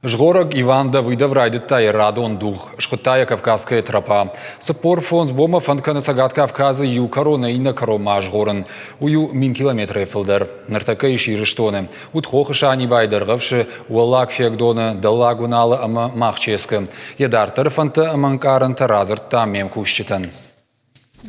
Згъорӕг Иван Давыдов райдыдта йӕ радон дугъ, схуыдта йӕ Кавказская тропа. 45 бонмӕ фӕнд кӕны Цӕгат Кавказы иу кӕронӕй иннӕ кӕронмӕ азгъорын. Уый у 1000 километрӕй фылдӕр. Ныртӕккӕ ис Ирыстоны. Уыд хохы Санибайы Дӕргъӕвсы, Уӕллаг Фиагдоны, Дӕллаг Уыналы ӕмӕ Махческы. Йӕ дарддӕры фӕндтӕ ӕмӕ ӕнкъарӕнтӕ радзырдта ме мкусджытӕн.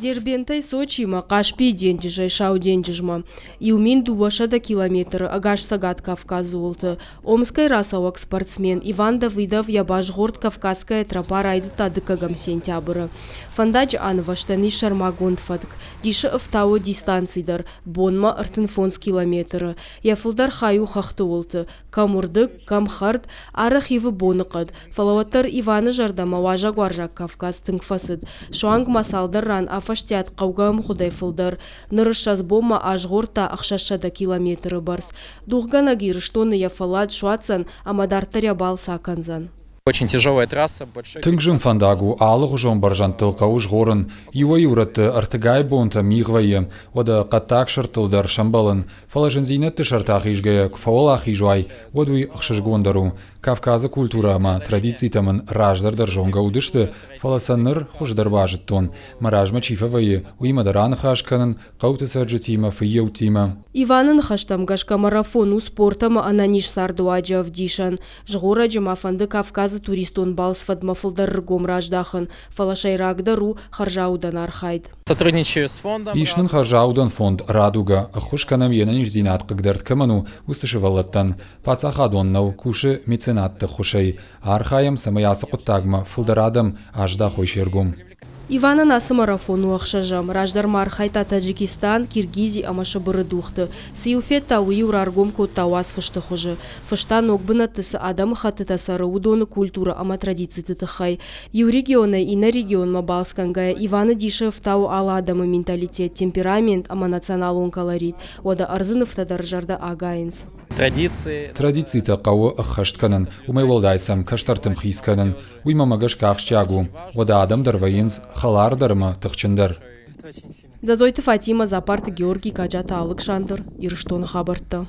Дербентӕй Сочимӕ, Хъаспийы денджызӕй Сау денджызмӕ, 1200 километры ӕгас Цӕгат Кавказы уылты Омскӕй рацӕуӕг спортсмен Иван Давыдов йӕ базгъорд Кавказская тропа райдыдта дыккӕгӕм сентябры. Фӕндаджы анывӕзтӕн ис сӕрмагонд фӕтк, дисы ӕфтауы дистанци дӕр, бонмӕ 35 километры. Йӕ фылдӕр хай у хӕхты уылты, кӕм уырдыг, кӕм хӕрд, арӕх ивы боныхъӕд, Фӕлӕ уӕддӕр Иваны зӕрдӕмӕ уазӕгуарзаг Кавказ тынг фӕцыд. Суанг ма цалдӕр ран афӕстиат хъӕугӕ ӕмгъуыдӕй фылдӕр. Ныр 20 бонмӕ азгъордта 600 километры бӕрц. Дугъгӕнӕг Ирыстоны йӕ фӕллад суадздзӕн ӕмӕ дарддӕр йӕ балц акӕндзӕн. Очень тяжелая трасса, большой. Тынг зын фӕндаг у, алыгъуызон бӕрзӕндтыл хъӕуы згъорын. Иуӕй-иу рӕтты ӕртыгай бонтӕ мигъ вӕййы, уӕдӕ хъӕддаг сырдтыл дӕр сӕмбӕлын. Фӕлӕ зындзинӕдты сӕрты ахизгӕйӕ куы фӕуӕлахиз уай, уӕд уый ӕхсызгондӕр у. Кавказы культурӕ ӕмӕ традицитӕ мын раздӕр дӕр зонгӕ уыдысты, фӕлӕ сӕ ныр хуыздӕр базыдтон. Мӕ размӕ чи фӕвӕййы, уыимӕ дӕр аныхас кӕнын, хъӕуты цӕрджытимӕ, фыййӕуттимӕ. Иваны ныхӕстӕм гӕсгӕ марафон у спорт ӕмӕ ӕнӕниз цардыуаджы ӕвдисӕн. Згъорӕджы ма фӕнды Кавказы туристон балц фӕдмӕ фылдӕр ргом раздахын, фӕлӕ сӕйрагдӕр у хӕрзаудӕн архайд. Сотрудничаю с фондом. Ис нын хӕрзаудӕн фонд «Радуга», ӕххуыс кӕнӕм йе нӕниздзинад хъыгдӕрд кӕмӕн у, уыцы сывӕллӕттӕн. Паддзахадон нӕу, кусы меценатты ӕххуысӕй. Архайӕм, цӕмӕй ацы хъуыддагмӕ фылдӕр адӕм аздахой се ргом. Иванӕн ацы марафон у ӕхсӕзӕм. Раздӕр ма архайдта Таджикистан, Киргизи ӕмӕ Сыбыры дугъты. Цы-иу федта, уый-иу раргом кодта уацфысты хуызы. Фыста, ног бынӕтты цы адӕмыхӕттытӕ цӕры, уыдоны культурӕ ӕмӕ традициты тыххӕй. Иу регионӕй иннӕ регионмӕ балцгӕнгӕйӕ Иваны дисы ӕфтауы алы адӕмы менталитет, темперамент ӕмӕ националон колорит. Уӕдӕ ӕрдзы нывтӕ дӕр зӕрдӕ агайынц. Традицитӕ хъӕуы ӕххӕст кӕнын, уымӕй уӕлдай сӕм кӕстӕрты ӕмхиц кӕнын. Уый мӕмӕ гӕсгӕ ахсджиаг у. Уӕдӕ адӕм дӕр вӕййынц хӕлардӕр ӕмӕ тыхджындӕр. Дзӕдзойты Фатимӕ, Дзапарты Георгий, Каджаты Алыксандр, Ирыстоны хабӕрттӕ.